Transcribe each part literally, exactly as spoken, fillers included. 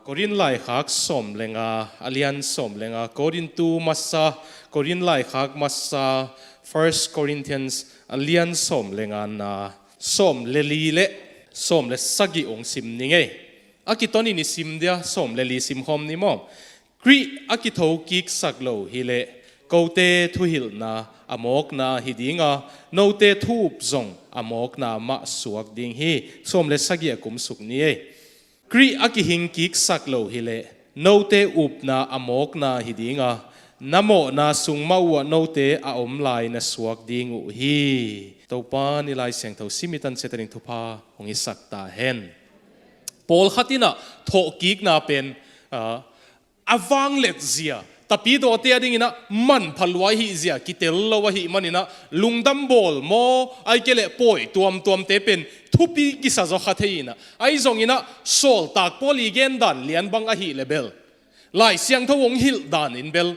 Korin laikhak sawm le nga, a lian sawm le nga, Korintu masa, Korin laikhak masa, First Corinthians, a lian sawm le nga na, sawm le li le, sawm le sagih ong sim ni ngei. A kitonin i sim dia, sawm le li sim khawm ni maw. Khrih a kithokiksak lo hileh, kote thuhilhna a mawkna hi dinga, note thu-up zong a mawkna mah suak ding hi. Sawm le sagih a kumsuk ni ei. Khrih a kihingkiksak lo hileh, note upna a mawkna hi dinga, na mawhna sung mah uhah note a om lai na suak ding uh hi. Topa ni Lai Siangtho simi tan ciat a ding thupha hong hisak ta hen. Pawlkhat inah thawhkikna pen, ah, a vanglet zia, tapidawte a dinginah manpha lua ahih zia kitel lo ahih maninah lungdam bawl maw, ai kei leh pawi tuamtuamte pen thupi kisa zaw kha thei inah, ai zonginah Sawltak Paul i gen dan lian bang ahih le bel, Lai Siangtho hong hilh danin bel,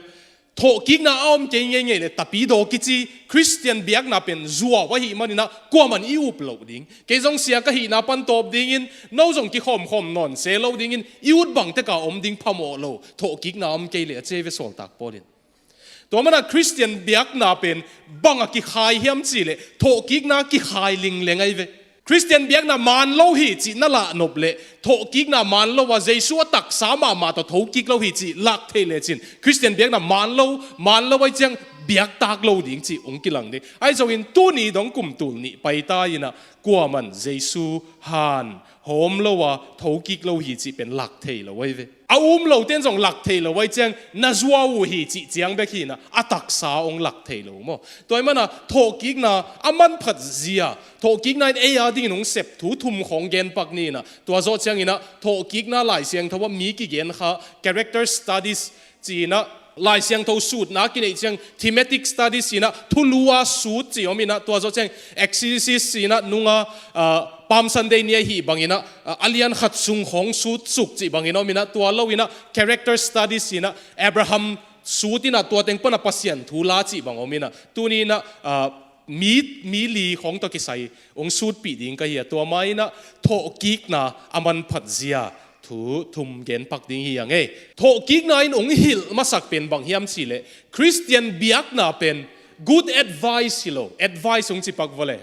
thawhkikna a om kei ngeingei le tapidaw kici Khristian biakna pen zuau ahih maninah kuaman i up loh ding. Kei zong sia ka hihna pan tawp dingin, no zong kikhawmkhawm nawn se lo dingin, i ut bang teka om ding phamawh lo. Thawhkikna a om kei le a ci ei ve Sawltak Paul in. Tua mana Khristian biakna pen bang a kikhai hiam cih leh thawhkikna kikhai lingleng ahi ve. Khristian biakna maan lo hi cih na lahnop leh thawhkikna maan lo a Jesu a taksa mahmah tawh thokik lo hi cih lak thei lecin Khristian biakna maan lo, maan lo ahi ciang biaktak lo ding cih hong kilang ding. Ahi zongin tuni dong kum tul nih paita inah kuaman Jesu han hawm lo a thokik lo hi cih pen lak thei lo ahi ve. A um lote in zong lak thei lo ahi ciang na zuau uh hi cih ciang bek hi inah a taksa hong lak thei lo maw. Tua ahih mana thawhkikna a manphat zia, thawhkikna in ei a dingin hong sep thu thum khawng genpak ni inah, tua zawh cianginah thawhkikna Lai Siangtho ah mi kigen kha character studies ci inah, Lai Siangtho sutna kineih ciang thematic studies ci inah, thulu a sut ci om inah, tua zawh ciang exegesis ci inah, nunga, ah, Palm Sunday ni ahih banginah, ah, a lian khat sung khawng sut suk cih bangin om inah, tua lo inah character studies ci inah, Abraham sut inah tua teng pana Pasian thu la cih bang om inah, tuni inah, ah, mi, mi li khawng tawh kisai hong sutpih ding ka hi a, tua ma inah thawhkikna a manphat zia thu thum genpak ding hi a ngei. Thawhkikna in hong hilh masak pen bang hiam cih leh Khristian biakna pen good advice hi lo, advice hong cipak vua le.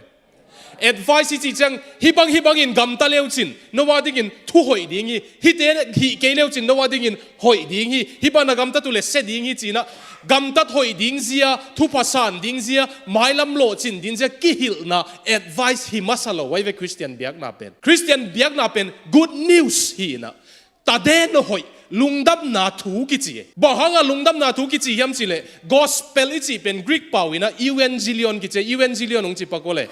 Advice i cih ciang, hih bang hih bangin gamta leucin no a dingin thu hoih ding hi, hihte hih kei leucin no a dingin hoih ding hi, hih bang na gamtat uh le sia ding hi ci inah, gamtat hoih ding zia, thupha san ding zia, mailam lawhcin ding zia kihilhna advice hi masa lo ahi ve Khristian biakna pen. Khristian biakna pen good news hi inah, taden hoih, lungdamna thu kici hi. Bang hanga lungdamna thu kici hiam cih leh gospel i cih pen Greek pau inah euangelion kici hi. Euangelion hong cipak vua le.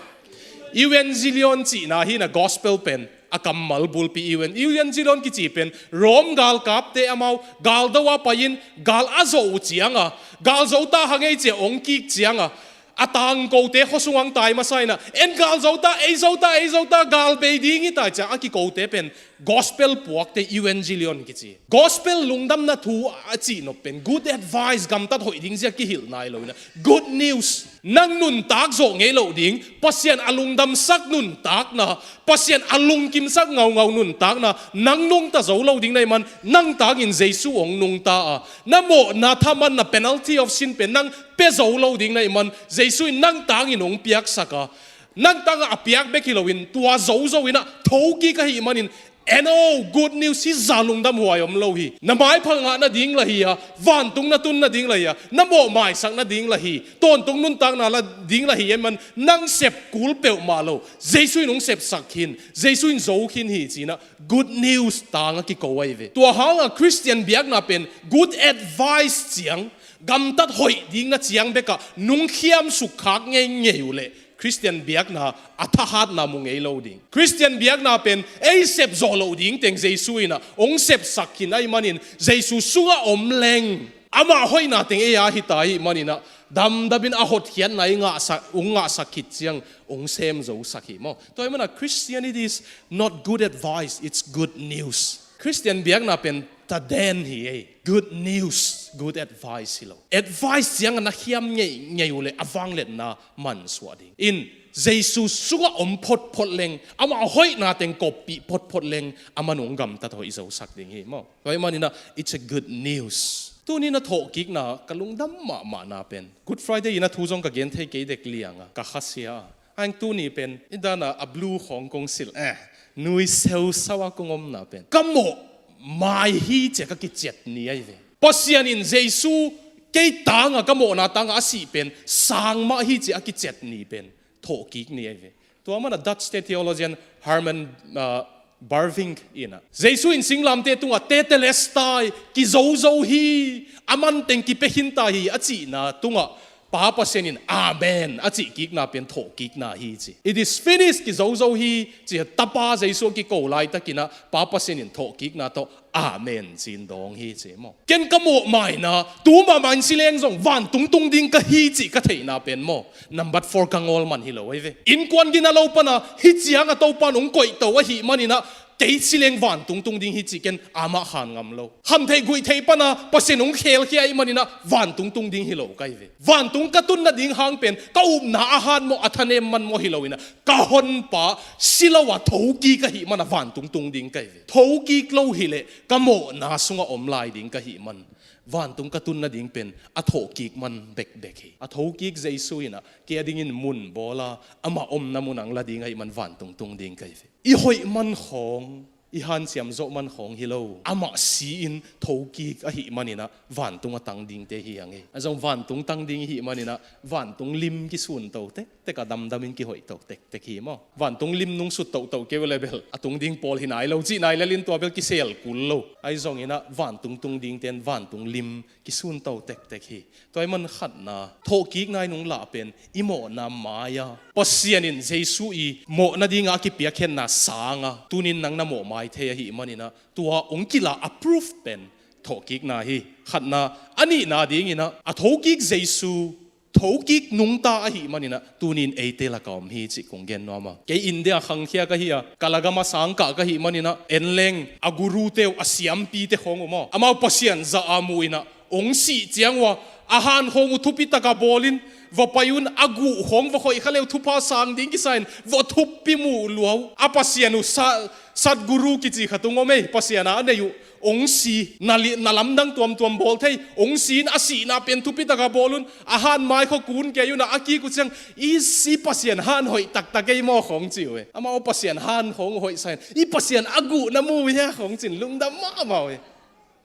Euangelion cihna hi inah gospel pen a kammal bulpi euan. Euangelion kici pen Rom galkapte amau galdo a pai-in gal a zawh uh cianga, gal zo ta hang ei ci a hong kik cianga, a tangkote khuasung hong tai masa inah, en gal zo ta, ei zo ta, ei zo ta, gal bei ding hi ta ciang a kikote pen gospel puakte euangelion kici. Gospel lungdamna thu a cihnop pen good advice, gamtat hoih ding zia kihilhna hi lo inah, good news. Nang nuntak zawh ngei loh ding, Pasian a lungdamsak nuntakna, Pasian a lungkimsak ngaungau nuntakna nang nungta zo lo ding na hih man, nang tangin Jesu hong nungta a, na mawhna thamanna penalty of sin pen nang pia zo lo ding na hih man, Jesu in nang tangin hong piaksak a, nang tangah a piak bek hi loin tua zo zo inah thokik ahih manin, en aw, good news, hih zah lungdam huai om lo hi. Na maipha ngah nading lah hi a, vantung na tun nading lah hi a, na mawh maisak nading lah hi, tawntung nuntakna la ding lah hi, ahih man nang sep kul peuhmah lo, Jesu in hong sepsak khin, Jesu in zo khin hi ci inah good news tang a kiko ahi ve. Tua hanga Khristian biakna pen good advice ciang, gamtat hoih ding na ciang bekah nungkhiam sukkhak ngeingei uh leh Khristian biakna a thahatna mu ngei lo ding. Khristian biakna pen ei sep zawh loh ding teng Jesu inah hong sepsak khin ahih manin Jesu sungah om leng amah hoihna teng ei a hi ta ahih maninah damdamin a hotkhiatna i ngahsak, hong ngahsak khit ciang hong sem zosak hi maw. Tua ahih mana Christianity is not good advice, it's good news. Khristian biakna pen taden hi ei, good news. Good advice hi lo. Advice ciang a na khiam ngeingei uh le a vangliatna mansuah ding. In Jesu sungah om photphot leng, amah hoihna teng koppih photphot leng, a man ung gamtat hoih zosak ding hi maw. Tua ahih maninah it's a good news. Tuni na thawhkikna ka lungdam mahmahna pen, Good Friday in a thu zong ka gen thei kei dek lianga ka khasia a, aing tuni pen i dana a blue khawng kong silh, eh, nui seusau a kong omna pen ka mawh mai hi cia ka kiciat ni ahi ve. Pasian in Jesu kei tanga, ka mawhna tanga a sih pen sang mah hi cia a kiciat ni pen thawhkik ni ahi ve. Tua mana Dutch te theologian Herman, ah, Bavinck inah, Jesu in singlamte tungah tetelestai, kizozo hi, a man teng kipia khinta hi a cihna tungah Pa Pasian in amen a cihkikna pen thawhkikna hi ci. It is finished, kizozo hi ci. Tapa Jesu a kiko laitakinah Pa Pasian in thawhkikna tawh amen ci-in dawng hi ci maw. Ken ka mawh maina tu mahmah in si leng zong vantung tung ding ka hi cih ka theihna pen maw, number four ka ngawl man hi lo ahi ve. Innkuan gina lo pana hih cianga Topa in hong koihto ahih maninah kei si leng vantung tung ding hi cih ken amah khan ngam lo. Khamtheih guihtheih pana Pasian hong khelkhia ahih maninah vantung tung ding hi lo ka hi ve. Vantung ka tun nading hang pen ka upna a hat maw, a thanem man maw hi loinah ka honpa si lo a thokik ahih mana vantung tung ding ka hi ve. Thokik lo hileh ka mawhna sungah om lai ding ka hih man vantung ka tun nading pen a thawhkik man bekbek hi. A thokik Jesu inah kei a dingin mun bawla amah omna mun ang la ding ahih man vantung tung ding ka hi ve. I hoih man khawng, i hanciam zawh man khawng hi lo, amah si-in thokik ahih maninah vantung a tang dingte hi ang e. A zong vantung tang ding ihih maninah vantung lim kisun to tektek a damdamin kihoih to tektek hi maw. Vantung lim nung sut tohtoh keu le bel a tung ding pawl hi nai lo cih nai lelin tua bel kisel kul lo. Ahi zonginah vantung tung dingten vantung lim kisun to tektek hi. Tua ahih man khatna, thawhkikna i nung lah pen i mawhna mai-a Pasian in Jesu i mawh nadinga a kipiakkhiatna sanga tunin nang na mawh mai thei ahih maninah tua hong kilah a proof pen thawhkikna hi. Khatna, a nihna dinginah a thokik Jesu thokik nungta ahih maninah tunin eite laka om hi cih kong gen nuam a. Kei India khangkhia ka hi a, Kalagama sangkah ka hih maninah en leng a gurute uh, a siampite khawng uh maw, amau Pasian zah a muinah hong sih ciang uh a, a han khawng uh thupi taka bawlin va pai un, a guh khawng va khoih kha leu thupha sang ding kisa-in va thuppi muh lua uh. A Pasian uh sa-, Sadguru kici khat ung om ei, Pasian a a nei uh. Hong si, na li-, na lamdang tuamtuam bawl thei, hong si-in a sihna pen thupi taka bawl un, a han mai khaw kun kei unah a kik uh ciang, i si Pasian han hoih taktak ei maw khawng ci uh e. Amau Pasian han khawng hoih sa-in, i Pasian a guh na mu uh hia khawng cin lungdam mahmah uh e.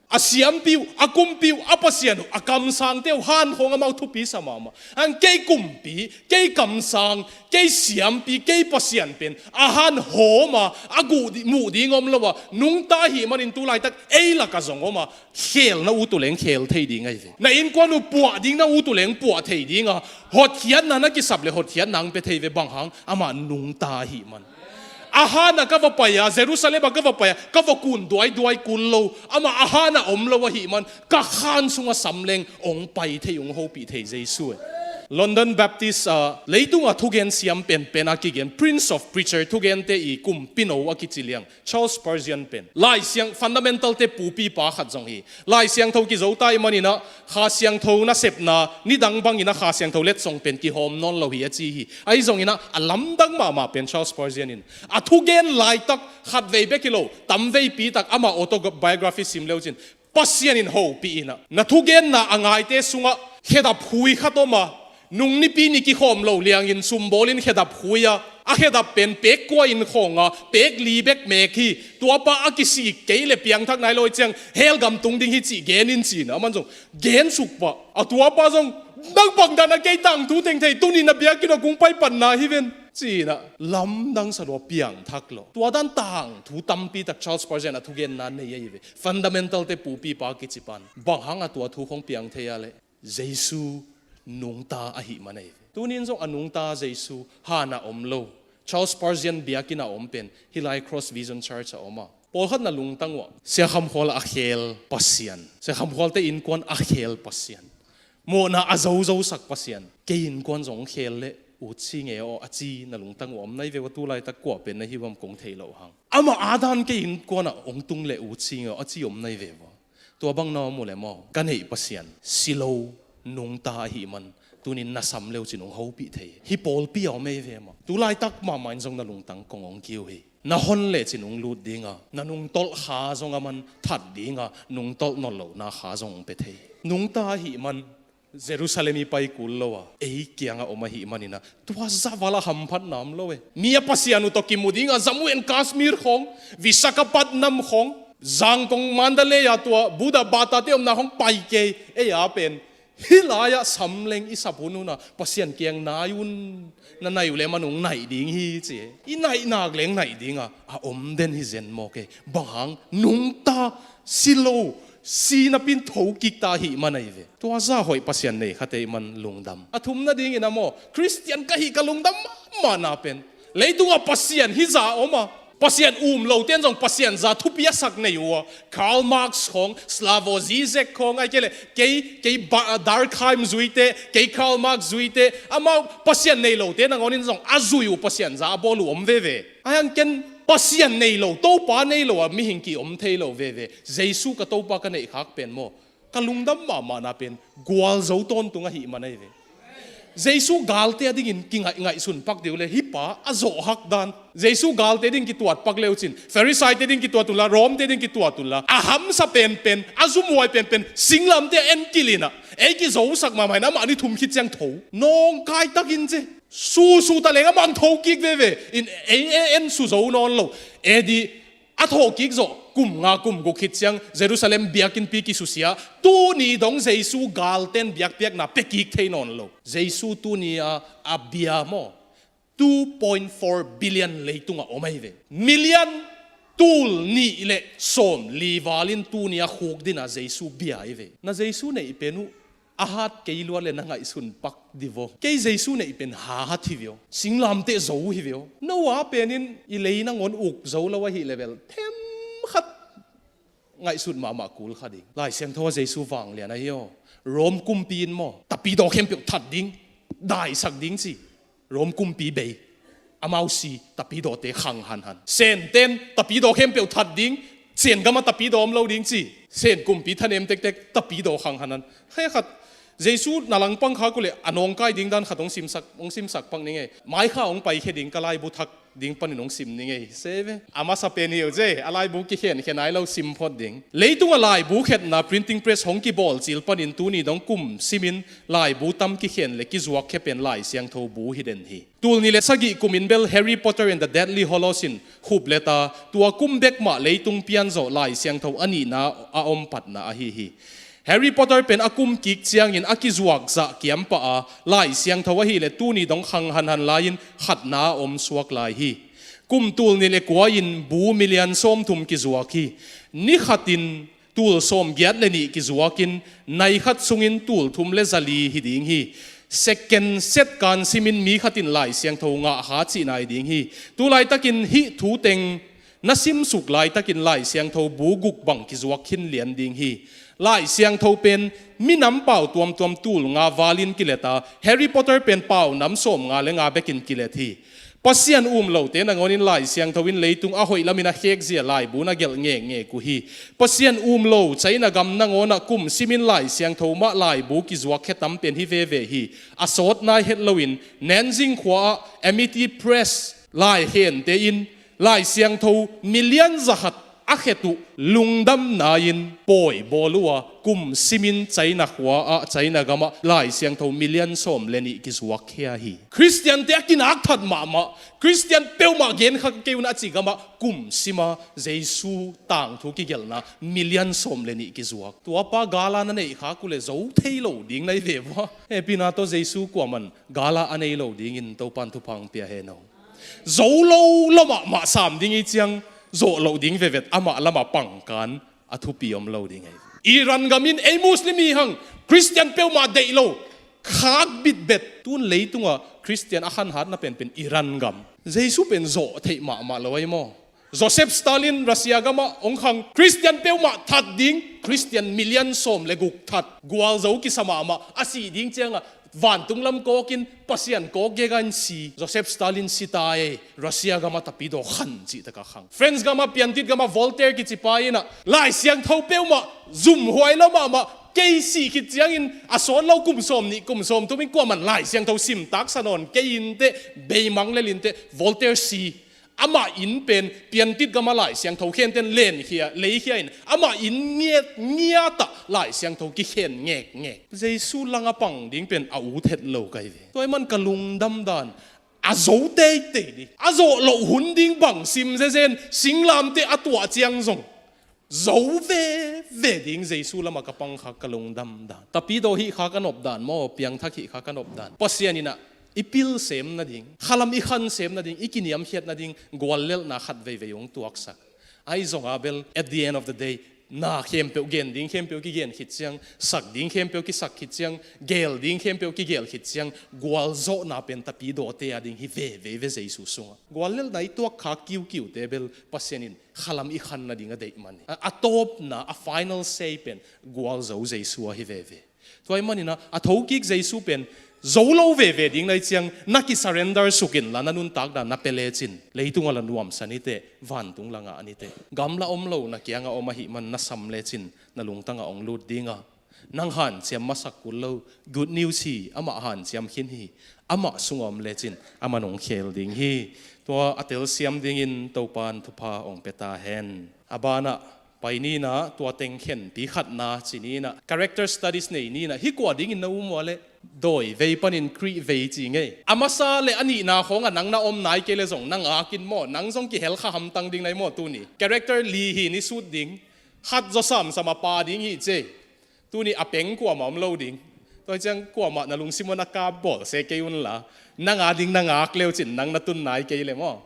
A siampi uh, a kumpi uh, a Pasian uh, a kamsangte uh han khawng amau thupi sa mahmah. Ang kei kumpi, kei kamsang, kei siampi, kei Pasian pen a han hawma a guh di-, muh ding om lo a, nungta ahih manin tu laitak ei laka zong om a, khelna ut uh leng khel thei ding ahi ve. Na innkuan uh puah ding na ut uh leng puah thei dinga, hotkhiatna na kisap le hotkhiatna ang pia thei ve, bang hang, amah nungta ahih man. A hana ka va pai a, Jerusalem a ka va pai a, ka va kun duaiduai kul lo, amah a hana om lo ahih man, ka khan sunga sam leng hong pai thei, hong hopih thei Jesu e. London Baptist, ah, leitunga thugen siam penpen a kigen, Prince of Preacher thugente i kumpino a kici liang Charles Spurgeon pen Lai Siang, fundamental te pupipa khat zong hi. Lai Siangtho kizo ta ahih maninah Kha Siangtho nasepna nidang bangin a Kha Siangtho letsong pen kihawm nawn lo hi a ci hi. Ahi zonginah a lamdang mahmah pen Charles Spurgeon in a thugen laitak khatvei bek hi lo, tamveipi tak amah autobiography sim leu cin, Pasian in hopih inah na thugenna a ngaite sungah khedap khui khat om a, nung nipi ni kikhawm lo liangin sum bawlin khedap khui a, a khedap pen pek kua in khawng a, pek li bek mek hi. Tuapa a kisik kei le piangthak nai lo hi ciang hell gam tung ding hi cih gen in ci-in a man zong gen suk pah. A tuapa zong, nang bangdan a kei tangthu teng thei, tuni na biakinn ah kong pai panna hi ven ci-in a lamdang sa lua, piangthak lo. Tua dan tangthu tampi tak Charles Spurgeon a thugenna nei ahi ve. Fundamental te pupipa kici pan, bang hang a tua thu khong piang thei a leh, Jesu nungta ahih man ahi ve. Tunin zong a nungta Jesu hana om lo Charles Spurgeon biakinn a om pen hih lai Cross Vision Church a om a, pawlkhat na lungtang uh a, Sia Kham Khual a khel Pasian, Sia Kham Khual te innkuan a khel Pasian, mawhna a zozosak Pasian, kei innkuan zong khel leh ut si nge aw a ci na lungtang uh om nai ve ua, tu laitak kua pen na hi uam kong thei lo hang. Amah a dan kei innkuan ah hong tung leh ut si nge aw a ci om nai ve ua. Tua bang na om uh le maw, ka neih Pasian si lo, nungta ahih man, tunin na sam leu cin hong hopih thei. Hih pawlpi a om ei ve maw. Tu laitak mahmah in zong na lungtang kong hong kiu hi. Na hon lecin hong lut dinga, na nungtolh kha zong a man that dinga, nungtolh nolh lohna kha zong hong pia thei. Nungta ahih man Jerusalem i pai kul lo a, ei kianga om ahih manina, tua zavala hamphatna om lo e. Mi a Pasian uh tawh kimu dinga, Jammu and Kashmir khawng, Visakhapatnam khawng, Zangkong Mandalay a tua Buddha Bata te omna khawng pai kei, ei a pen hih lai-ah sam leng i sap hunhuna Pasian kiang nai un. Na naih uh le man hong naih ding hi ci e. I naih nak leng naih dinga a om den hi zen mawk e. Bang hang, nungta, si lo, si napin thokik ta ahih man ahi ve. Tua zah hoih Pasian nei kha tei man lungdam. A thum nadingin a maw, Khristian ka hih ka lungdam mahmahna pen, leitungah Pasian hih zah om a, Pasian um lote in zong Pasian za thupi a sak nei uh a, Karl Marx khawng, Slavoj Zizek khawng, ahih kei leh kei, kei ba-, Durkheim zuite, kei Karl Marx zuite, amau Pasian nei lote nangawnin zong a zui uh Pasian za a bawl uh om veve. Ahi hang ken Pasian nei lo, Topa nei lo a mihing ki om thei lo veve. Jesu ka Topa ka neih khak pen maw, ka lungdam mahmahna pen gualzo tawntung ahih man ahi ve. Jesu galte a dingin kingaih, ngaihsun pak dih uh le, hih pa a zawh hak dan. Jesu galte ding kituat pak leu cin, Farisaite ding kituat unla, Rom-te ding kituat unla, a hamsa penpen, a zumhuai penpen, singlamte a en kilina, ei kizosak mahmah in amah ni thum khit ciang tho. Nawngkai takin ci. Susu ta leng amah ang thokik veve. In ei, ei en su zo nawn lo. A D a thawhkik zawh kum nga kum guk khit ciang Jerusalem biakinnpi kisusia. Tuni dong Jesu galten biakpiakna piakik thei nawn lo. Jesu tuni a, a bia maw, two point four billion leitungah om ahi ve. Million tul nih le sawm li valin tuni a khuk dina Jesu bia ahi ve. Na Jesu neih pen uh a hat kei luat le na ngaihsun pak divo. Kei Jesu neih pen hat hi vio. Singlamteh zo hi vio. Noah penin i lei nangawn uk zo lo ahih le bel themkhat ngaihsut mahmah kul kha ding. Lai Siangtho a Jesu vanglian ahi aw. Rom kumpi in maw, tapidaw khempeuh that ding, daisak ding ci. Rom kumpi bei. Amau si, tapidawte khang hanhan. Senten tapidaw khempeuh that ding, Sen gama tapidaw om lo ding ci. Sen kumpi thanem tektek tapidaw khang hanhan. Khe khat Jesu na langpang khak uh leh a nawngkai ding dan khat hong simsak, hong simsak pak ning ei. Maikha hong paikhia ding, ka laibu thak ding panin hong sim ning ei. Se ve. A masa pen hi uh ze, a laibu kikhen khe nai lo sim phot ding. Leitungah laibu khetna printing press hong kibawl cil panin tuni dong kum simin laibu tam kikhen le kizuak khe pen Lai Siangtho bu hi den hi. Tul nih le sagih kumin bel Harry Potter and the Deathly Hallows in khup leta, tua kum bek mah leitung pianzawh Lai Siangtho a nihna a om patna ahi hi. Harry Potter pen a kum kik ciangin a kizuak zah kiampah a, Lai Siangtho ahih le tuni dong khang hanhan lai-in khatna a om suak lai hi. Kum tul nih le kua in bu million sawmthum kizuak hi. Ni khatin tul sawmgiat le nih kizuakin, nai khat sungin tul thum le zali hi ding hi. Second set kan simin mi khatin Lai Siangtho ngah kha cihna hi ding hi. Tulaitakin hih thu teng na simsuk laitakin Lai Siangtho bu guk bang kizuak khin lian ding hi. Lai Siangtho pen minam pau tuamtuam tul nga valin kileta, Harry Potter pen pau nam sawm nga le nga bekin kilet hi. Pasian um lote nangawnin Lai Siangtho in leitung a hoih lamin a khekzia laibu na gelh ngekngek uh hi. Pasian um lo China gam nangawnah kum simin Lai Siangtho mah laibu kizuak khe tam pen hi veve hi. A sawt nai het loin Nanjing khua-ah Amity Press laikhente in Lai Siangtho million zakhat a khet uh lungdamna-in pawi bawl uh a, kum simin China khua-ah, China gamah Lai Siangtho million sawm le nih kizuak khia hi. Khristiante a kinak that mahmah, Khristian peuhmah gen kha kei un a ci gamah kum sima Jesu tangthu kigelhna million sawm le nih kizuak. Tuapa gala na neih khak uh le zo thei lo ding na hi ve vua. Hehpihna tawh Jesu kuaman gala a nei lo dingin Topan thupha hong pia hen aw. Zo lo lamah mah sam ding i ciang, zawh loh ding vevet amah lamah pangkan a thupi om lo ding ei. Iran gam in ei Muslim hi hang, Khristian peuhmah deih lo, khak bitbet. Tun leitungah Khristian a khanhatna penpen Iran gam. Jesu pen zawh theih mahmah lo ei maw. Joseph Stalin Russia gamah hong khang, Khristian peuhmah that ding, Khristian million sawm le guk that, gualzo kisa mahmah, a sih ding ciangah vantung lam kawkin Pasian kawk gega in si. Joseph Stalin si ta ei, Russia gamah tapidaw khan cih taka khang. France gamah piantit gamah Voltaire kici pa inah Lai Siangtho peuhmah Zumhuai lo mahmah, kei sih khit ciangin a sawt lo kum sawm nih kum sawm thumin kuaman Lai Siangtho sim taksa nawn kei inteh, beimang lel inteh, Voltaire si. Amah inn pen piantit gama Lai Siangtho khenten lenkhia leikhia in amah inn ngiat ngiatah Lai Siangtho kikhen ngekngek. Jesu langa pang ding pen a ut het lo kai ve. Tua ahih man ka lungdam dan a zo teitei ding, a zawh loh hun ding bang sim zezen, singlamteh a tuah ciang zong zo veve ding Jesu lamah ka pangkhak ka lungdam dan. Tapidaw hih kha ka nop dan maw, piangthak hih kha ka nop dan. Pasian inah i pil sem nading, khalam i khan sem nading, i kiniamkhiat nading guallelhna khat veivei hong tuaksak. Ahi zongah bel at the end of the day, na khempeuh, gen ding khempeuh kigen khit ciang, sak ding khempeuh kisak khit ciang, gel ding khempeuh kigel khit ciang, gualzawhna pen tapidawte a ding hi veve ve Jesu sungah. Guallelhna i tuak kha kiukiute bel Pasian in khalam i khan nading a deih man hi. A, a tawpna, a final say pen gualzo Jesu ahi veve. Tua ahih maninah a thokik Jesu pen zo lo veve ding na hih ciang na kisurrender suk inla, na nuntak dan na pia lecin leitungah la nuamsa niteh, vantung la ngah niteh. Gamla om lo na kiangah om ahih man na sam lecin na lungtangah hong lut dinga, nang hanciam masak kul lo, good news hi, amah hanciam khin hi, amah sungah om lecin amah nong khel ding hi. Tua a telsiam dingin Topan thupha hong pia ta hen. A banah pai ninah tua teng khenpi khatna ci ninah, character studies nei ninah, hih kua dingin na um ua leh dawi vei panin Khrih vei ci ngei. A masa le a nihna khawngah nang na om nai kei le zong na ngakin maw, nang zong kihel kha hamtang ding nai maw tuni. Character li hi ni sut ding, khat zaw samsam a pa ding hi ce. Tuni a peng kuamah om lo ding. Tua ciang kuamah na lungsim un a kap bawl se kei unla, nang a ding na ngak leucin nang na tun nai kei le maw.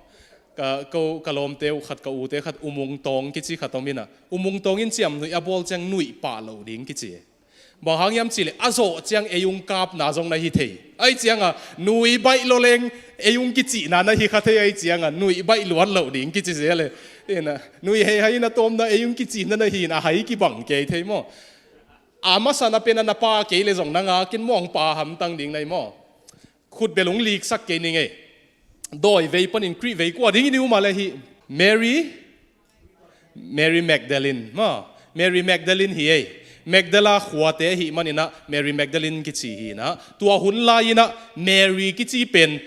Ka, ko, ka lawmte uh khat, ka ute khat, Umung Tawng kici khat om inah, Umung Tawng in ciamnuih a bawl ciang nuih pah lo ding kici. Bang hang hiam cihleh a zawh ciang ei ung kapna zong na hi thei. Ahi cianga nuih baih lua leng ei ung kicihna na hi kha thei, ahi cianga nuih baih luat lo ding kici zel e. Ina, nuih hei hai na tawmna ei ung kicihna na hi in a hai kibang kei thei maw. A masa na pen a na pa kei le zong na ngakin mawng pa hamtang ding nai maw. Khut bel hong liksak kei ning ei. Dawi vei panin Khrih vei kua dingin i um a le hi. Mary, Mary Magdalene maw. Mary Magdalene hi ei. Magdala khuate ahih maninah Mary Magdalene kici hi inah. Tua hun lai-inah Mary kici pen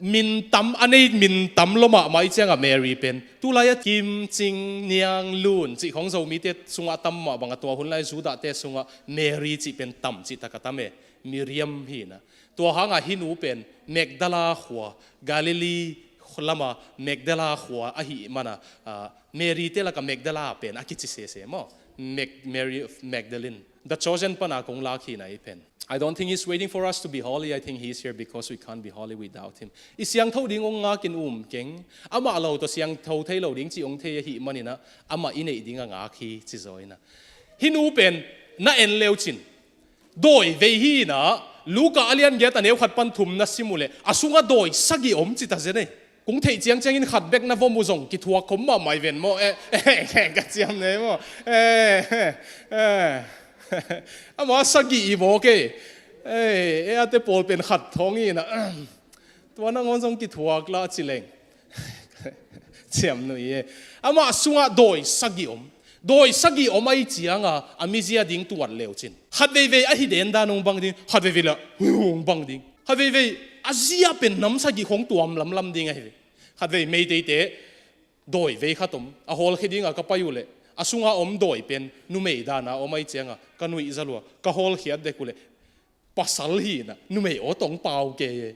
min tam, a nei min tam lua mahmah i ciangah Mary pen. Tulai-a Kim, Cing, Niang, Lun cih khawng Zomite sungah tam mah bangah tua hun lai Judahte sungah Mary cih pen tam cih takah tam e. Miriam hi inah. Tua hangah hih nu pen Magdala khua, Galilee lama Magdala khua ahih mana, ah, Mary te lakah Magdala pen a kici sese maw. Mag-, Mary of Magdalene. The Chosen pana kong lak hi inah i pen. I don't think he's waiting for us to be holy. I think he's here because we can't be holy without him. I siangtho ding hong ngakin um keng. Amah lo tawh siangtho thei lo ding cih hong thei ahih maninah amah i neih ding a ngak hi ci zaw inah. Hih nu pen na en leucin dawi vei hi inah, Luka a lian giat a neu khat pan thum na sim uhleh a sungah dawi sagih om ci ta zen ei. Kong theih ciangciangin khat bek na vom uh zong kithuak khom mahmah i ven maw. Eh, eh, eh, ka ciam nei maw. Eh, eh, eh. Amah sagih i vawk ei. Eh, eh, ate pawl pen khat thawng hi inah. Tua nangawn zong kithuak lah ci leng. Ciamnuih e. Amah sungah dawi sagih om. Dawi sagih om ahi cianga a mizia ding tuat leucin khat veivei ahi dendan hong bang ding, khat veivei lah hong bang ding. Khat veivei a zia pen nam sagih khawng tuam lamlam ding ahi ve. Khat vei Meiteite dawi vei khat om, a hawlkhia dinga ka pai uhleh a sunga om dawi pen numei dana om ahi cianga ka nuih za lua, ka hawlkhiat dek uhleh pasal hi inah numei aw tawh hong pau kei e.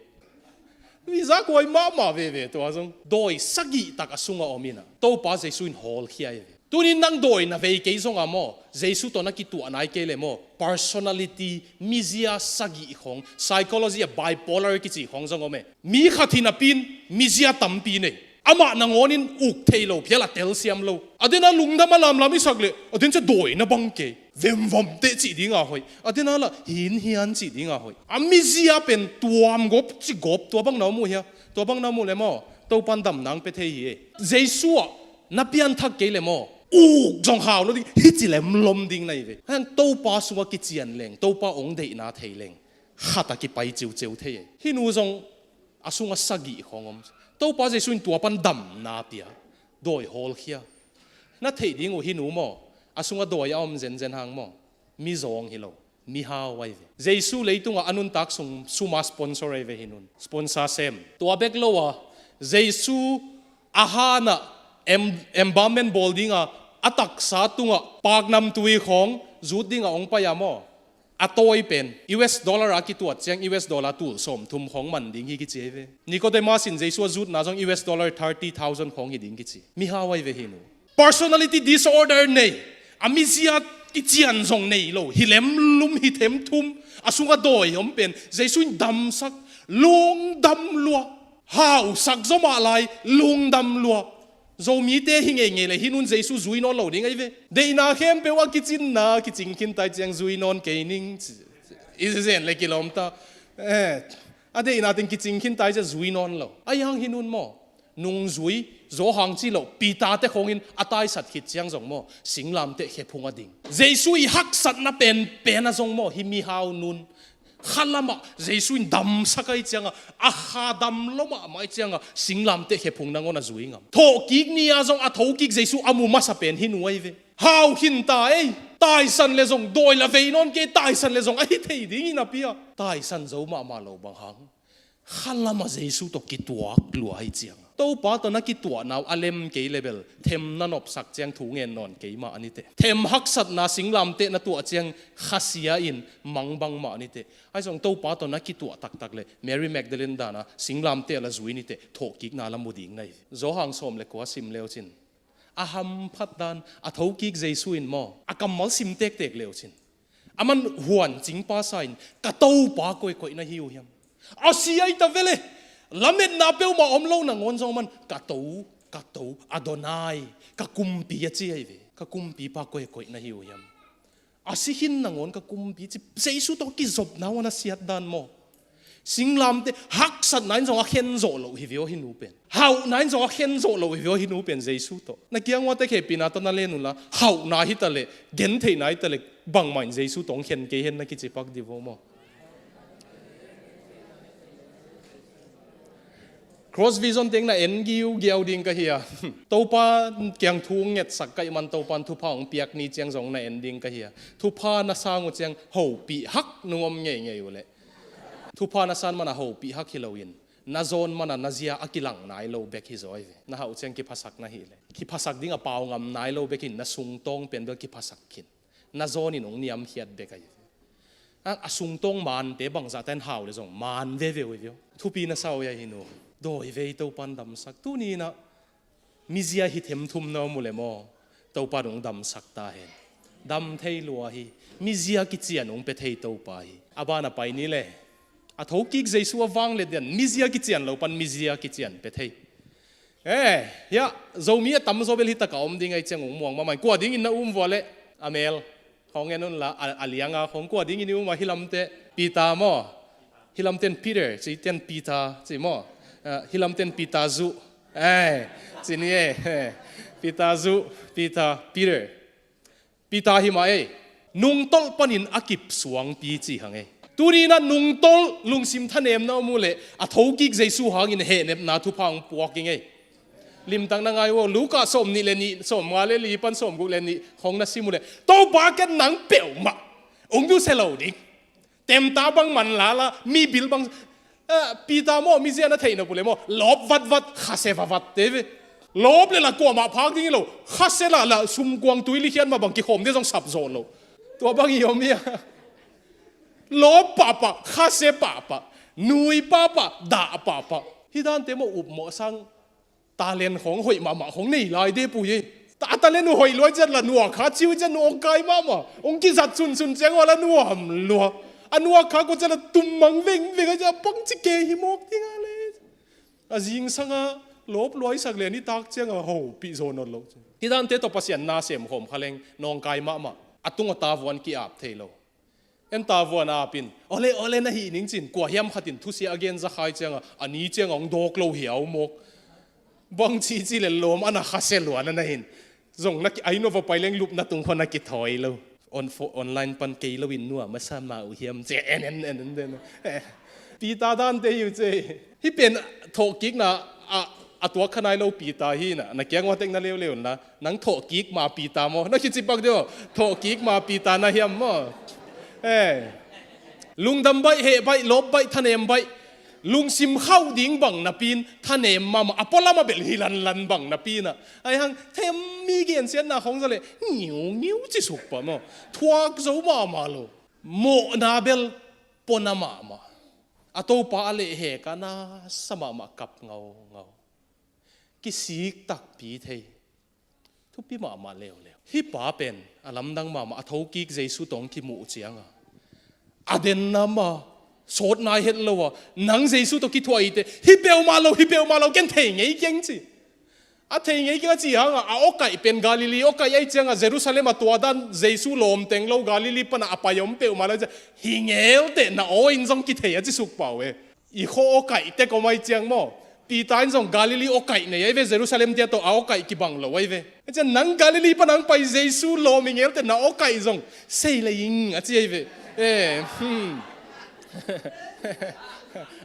Nuihzak huai mahmah veve tua zong. Dawi sagih tak a sungah om inah Topa Jesu in hawlkhia e ve. Tunin nang dawi na vei kei zongah maw, Jesu tawh na kituah nai kei le maw, personality, mizia sagih khawng, psychology a bipolar kici khawng zong om e. Mi khat hi napi in mizia tampi nei. Amah nangawnin uk thei lo phial a telsiam lo. A dena lungdam a lamlam i sak leh a den cia dawi na bang kei. Vemvamteh cih dinga hoih. A dena lah hinhian cih dinga hoih. A mizia pen tuam gop ci gop, tua bang na om uh hia? Tua bang na om uh le maw, Topan damna hong pia thei hi ei. Jesu ah na pianthak kei le maw, uk zong hau lo ding, hici lemlom ding na hi ve. Hang Topa sungah kician leng, Topa hong deihna thei leng, khat a kipai ciuciu thei ei. Hih nu zong a sungah sagih khawng om. Topa Jesu in tua pan damna pia, dawi hawlkhia. Na theih ding uh hih nu maw, A sungah dawi a om zenzen hang maw. Mizawng hi lo. Mihau ahi ve. Jesu leitungah a nuntak sung suma sponsor ahi ve hi nun. Sponsor sem. Tua bek lo a, Jesu a hanah em-, embalmment bawl dinga, a taksa tungah paknamtui khawng zut dinga hong pai a maw. A tawi pen, U S dollar a kituat ciang U S dollar tul sawmthum khawng man ding hi kici ahi ve. Nicodemus in Jesu a zutna zong U S dollar thirty thousand khawng hi ding kici. Mihau ahi ve hi nu. Personality disorder nei, a mizia kician zong nei lo, hi lemlum, hi themthum, a sungah dawi om pen, Jesu in damsak, lungdam lua, hausak zaw mah lai, lungdam lua. Zomite hi ngeingei le, hi nun Jesu zui nawn lo ding ahi ve. Deihna khempeuh a kicinna, kicing khin tai ciang zui nawn kei ning, i zen le kilawm ta. Eh, a deihna teng kicing khin tai ciang zui nawn lo. Ahi hang hi nun maw. Nungzui, Johan ci lo, Peter te khawngin a taisat khit ciang zong maw, singlamteh khephung a ding. Jesu i haksatna penpen a zong maw, hi mihau nun. Khalamah, Jesu in damsak ahi cianga, a kha dam lo mahmah ahi cianga, singlamteh khephung nangawn a zui ngam. Thawhkik ni-a zong a thokik Jesu a mu masa pen hi nu ahi ve. Hau khin ta ei, taisan le zong, dawi la vei nawn kei, taisan le zong, a hi thei ding hi napi a. Taisan zo mahmah lo bang hang. Khalamah Jesu tawh kituak lua hi ciang. Topa tawh na kituahna uh a lem kei le bel, them na nopsak ciang thu ngen nawn kei mah a ni teh. Them haksatna singlamteh na tuah ciang khasia in mangbang mah a ni teh. Ahi zong Topa tawh na kituah taktak le, Mary Magdalene dana singlamteh la zui ni teh, thawhkikna la mu ding na hi. Johan sawm le kua sim leu cin. A hamphat dan, a thokik Jesu in maw, a kammal sim tektek leu cin. Aman huan cingpa sa in, ka Topa koikoi na hi uh hiam. A si ahi ta vele, lametna peuhmah om lo nangawn zong aman, ka To, ka To, Adonai, ka kumpi a ci ahi ve. Ka kumpipa koikoi na hi uh hiam. A si khin nangawn ka kumpi ci, Jesu tawh kizopna uh a na siat dan maw. Singlamteh, haksatna in zong a khen zawh loh hi ve aw hi nu pen. Hauhna in zong a khen zawh loh hi ve aw hi nu pen Jesu tawh. Na kiang uate khepina tawh na len unla, hauhna hi ta leh, gentheihna hi ta leh, bangmah in Jesu tawh hong khen kei hen na kici pak di vo maw. Cross Vision teng na en giugiau ding ka hi a. Topa kiang thu ngetsak ka hih man Topan thupha hong piak ni ciang zong na en ding ka hi a. Thupha na sang uh ciang hopih hak nung om ngeingei uh leh. Thupha na san mana hopih hak hi loin, na zawn mana na zia a kilang nai lo bek hi zaw hi ve. Na hauh ciang kiphasak na hih leh, kiphasak ding a pau ngam nai lo bek in na sungtawng pen bel kiphasak khin. Na zawn in hong niamkhiat bek ahi ve. A, a sungtawng mante bangzahte in hau le zong man veve uh hi ve aw. Thupi na sa uh hi a hi nu. Dawi vei Topan damsak. Tuni inah mizia hi themthum na om uh le maw, Topa dong damsak ta hen. Dam thei lua hi. Mizia kician hong pia thei Topa hi. A ban a pai ni le. A thokik Jesu a vang le dian mizia kician lo pan mizia kician pia thei. Eh, hiah Zomi a tamzaw bel hi taka om ding ahi ciang hong muang mahmah. Kua dingin na um vua le, a mel khawng en unla, a, a lianga khawng kua dingin i um a, hi lamte Peter maw. Hi lamten Peter, ci ten Peter, ci maw. Ah, hi lamten Peter zu. Eh, ci ni eh, eh. Peter zu, Peter, Peter. Peter hi mah ei. Nungtolh panin a kip suangpi ci hang ei. Tuni inah nungtolh lungsim thanemna om uh leh, a thokik Jesu hangin hehnepna thupha hong puak ing ei. Limtak na ngai uh aw, Luka sawm nih le nih, sawm nga le li pan sawm guk le nih khawng na sim uh leh, Topa ken nang peuhmah hong nusia lo ding. Temta bang man lala, mi bil bang, eh, Peter maw, mizia na theih nop uh le maw, lawp vatvat, khase vavat te ve. Lawp le la kuamah phak ding hi lo, khase lala, sumkuang tui likhiat mah bang kikhawm ding zong sap zawh lo. Tua bang hi om hi a. Lawp pahpah, khase pahpah, nui pahpah, dah pahpah. Hi dante maw upmawh sang. Talent khawng hoih mahmah khawng nei lai de pui ei. Ta talent uh hoih lua ciat la nuak kha ciu ciat nuak kai mahmah. Hong kizat sunsun ciang uh la nuam lua. A nuak kha kua ciat la tummang vengveng a ciat a pang ci ke hi mawk ding a le. A zingsanga lawp luaisak le nitak cianga hopih zaw nawn lo. Hi dante tawh Pasian na sem khawm kha leng nawngkai mahmah. A tung a tavuan ki-ap thei lo. En tavuan apin, ole, ole na hih ning cin, kua hiam khatin thusia a gen zakhai cianga, a ni cianga hong dawk lo hiau mawk. Bang cici le lawm a na khase luan a na hin. Zong na ki, ai no va pai leng lupna tung khaw na kithawi lo. On fo, online pan kei lo in nua, masa ma uh hiam ci, en, en, en, en, en. Eh. Peter dante hi uh ci. Hi pen thawhkikna a A tuak kha nai lo Peter hi na, na kiang ua tek na leuleu na, nang thawhkik ma Peter maw? Na kici pak deuh, thawhkik ma Peter na hiam maw? Eh. Lungdam baih, heh baih, lawp baih, thanem baih, lungsim khauh ding bang napi in, thanem mahmah, a pualam a bel hi lanlan bang napi in ah. Ahi hang, them mi gensiatna khong za leh, ngiungiu cisuk pah maw? Thuak zo mahmah lo. Mawhna bel pona mahmah. A Topa a leh hek a nasa mahmah kap ngaungau. Kisik takpi thei. Thupi mahmah leuleu. Hih pa pen a lamdang mahmah, a thokik Jesu tawh hong kimuh ciang a, a denna mah, sawt nai het lo a, nang Jesu tawh kithuah hi teh, hi peuhmah lo, hi peuhmah lo, ken thei ngei keng ci. A thei ngei keng a ci hang a, a awkaih pen Galilee awkaih ahih ciang a, Jerusalem a tua dan Jesu lawm teng lo, Galilee pan a a pai om peuhmah lo ahih ciang, hi ngel teh na aw in zong kithei a cisuk pah uh e. I khuaawkaihte kawm ahih ciang maw, Peter in zong Galilee awkaih nei ahi ve, Jerusalem te tawh a awkaih kibang lo ahi ve. Ahih ciang nang Galilee pan hong pai Jesu lawm i ngel teh na awkaih zong sei lei ing a ci ahi ve. Eh, hmm.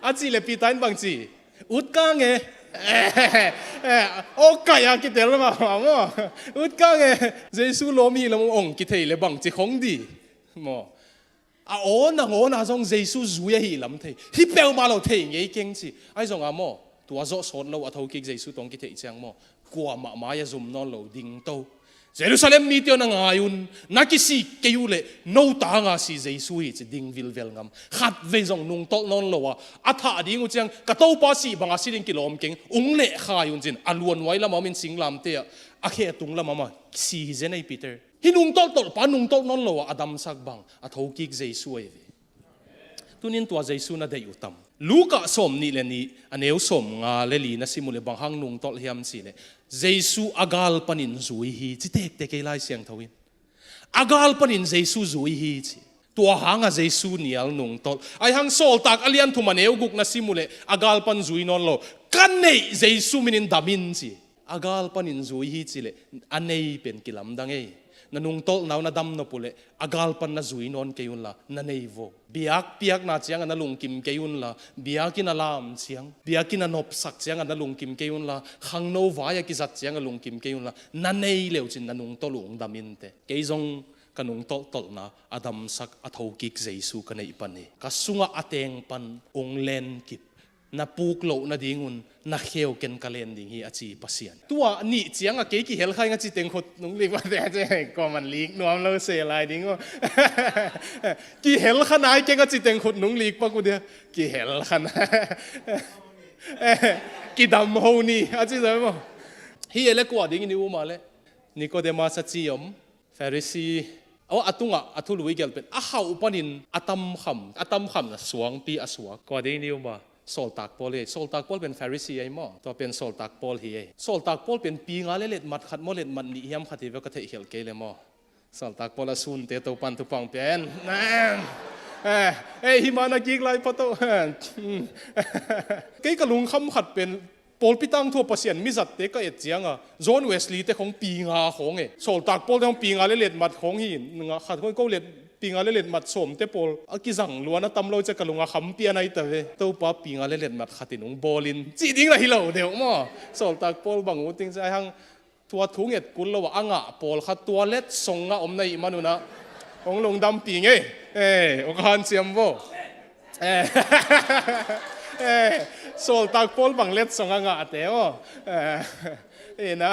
A cih leh Peter in bang ci? Ut kang e. Eh, awkaih a kitel mahmah maw? Ut kang e. Jesu lawm hi lam ong kithei leh bang ci khong di maw? A aw nang aw na zong Jesu zui ahih lam thei. Hi peuhmah lo, thei ngei keng ci. Ahi zong a maw, tua zawh sawt lo a thokik Jesu tawh hong kitheih ciang maw, kuamah mai a zum nawn lo dingto. Jerusalem mite aw, na ngai un, na kisik kei uh leh no tang a si Jesu hi ci ding vilvel ngam. Khatvei zong nungtolh nawn lo a, a thah ding uh ciang, ka Topa sih bang a si ding kilawm keng, ung leh khai un ci-in a luanhuai lam a om in singlamteh ah, a khe tung lam a om a si hi zen ei Peter. Hih nungtolh tolhpa nungtolh nawn lo a, a damsak bang a thokik Jesu ahi ve. Tunin tua Jesu na deih uh tam? Luka sawm nih le nih, a neu sawm nga le li na sim uh leh bang hang nungtolh hiam cih leh, Jesu a gal panin zui hi ci tektek ei Lai Siangtho in. A gal panin Jesu zui hi ci. Tua hang a Jesu nial nungtolh. Ahi hang Sawltak a lian thum a neu guk na sim uh leh, a gal pan zui nawn lo. Ka neih Jesu minin dam in ci. A gal panin zui hi ci leh, a nei pen kilamdang ei. Na nungtolhna uh na dam nop uh leh, a gal pan na zui nawn kei unla, na nei vo. Biak piakna ciang a na lungkim kei unla, biakinn a lam ciang, biakinn a nopsak ciang a na lungkim kei unla, khangno vai a kizat ciang a lungkim kei unla, na nei leucin na nungtolh uh hong dam in teh. Kei zong ka nungtolh tolhna a damsak a thokik Jesu ka neih pan hi. Ka sungah a teng pan hong len kip. Na puk loh nadingun na kheu ken ka len ding hi a ci Pasian. Tua nih ciang a kei kihel kha ing a ci teng khut nung lik pah teh, kuaman lik nuam lo se lai ding uh. Kihel kha nai keng a ci teng khut nung lik pah uh dia. Kihel kha nai. Kidam ho ni a ci zai maw? Hi e le kua ding in i um a leh? Nicodemus a ci om. Pharisee, aw, a tungah a thului gelh pen a khauh panin a tamkham, a tamkhamna suangpi a suak. Kua ding ni um a? Sawltak Paul hi. Sawltak Paul pen Pharisee ahi maw? Tua pen Sawltak Paul hi ei. Sawltak Paul pen pi nga le letmat khat maw, letmat nih hiam khat hi ve, ka theihkhelh kei le maw? Sawltak Paul a sunte Topan thupha pia hen. Eh, eh, hi mana kik lai pha to. Kei ka lungkham khat pen pawlpi tangthu a Pasian mizatte ka et ciang a, John Wesley te khong pi nga khong e. Sawltak Paul te khong pi nga le letmat khong hi, nga khat khong ko let, pi nga le letmat sawm te pawl a kizang luan a tam lo ciang ka lung a kham pian ahi ta ve. Topa pi nga le letmat khat in hong bawl in cih ding lah hi lo deuh maw? Sawltak Paul bang uh ting ciang ahi hang, tua thu nget kul lo a, a ngah pawlkhat tua letsong a om na hih man un ah hong lungdampi ngei. Eh, hong hanciam vo. Eh. Eh, Sawltak Paul bang letsong a ngahte maw? Eh, ina.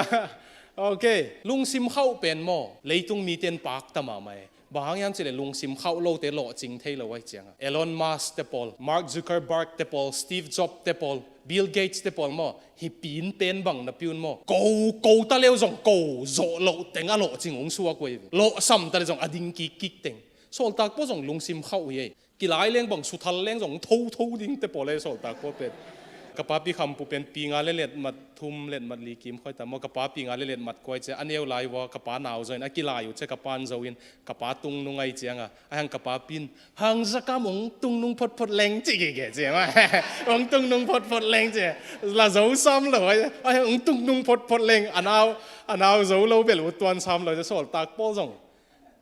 Ok. Lungsim khauh pen maw, leitung mite in pakta mahmah e. Bang hang hiam cih leh lungsim khauh lote lawhcing thei lo ahih ciang a. Elon Musk te pawl, Mark Zuckerberg te pawl, Steve Jobs te pawl, Bill Gates te pawl maw, hih pi in pen bang napi un maw, ko, ko ta leu zong ko zawh loh teng a lawhcing hong suak uh hi ve. Lawhsam ta leh zong a ding kikkik teng. Sawltak Paul zong lungsim khauh hi ei. Kilai leng bang, suthal leng zong thotho ding te pawl ei Sawltak Paul pen. Ka papi Khampu pen pi nga le letmat thum, letmat li kim khawi ta maw, ka pa pi nga le letmat kua ahih ciang a neu lai uh a, ka pa nau zo in a kilai uh ciang ka pa'n zo in, ka pa tungnung ahih ciang a, ahi hang ka papi in, hang zakam hong tungnung photphot leng ci gige ciang a. Hong tungnung photphot leng ci. La zo sam lo ahi, ahi hang hong tungnung photphot leng, a nau, a nau zo lo bel uh tuan sam lo, Sawltak Paul zong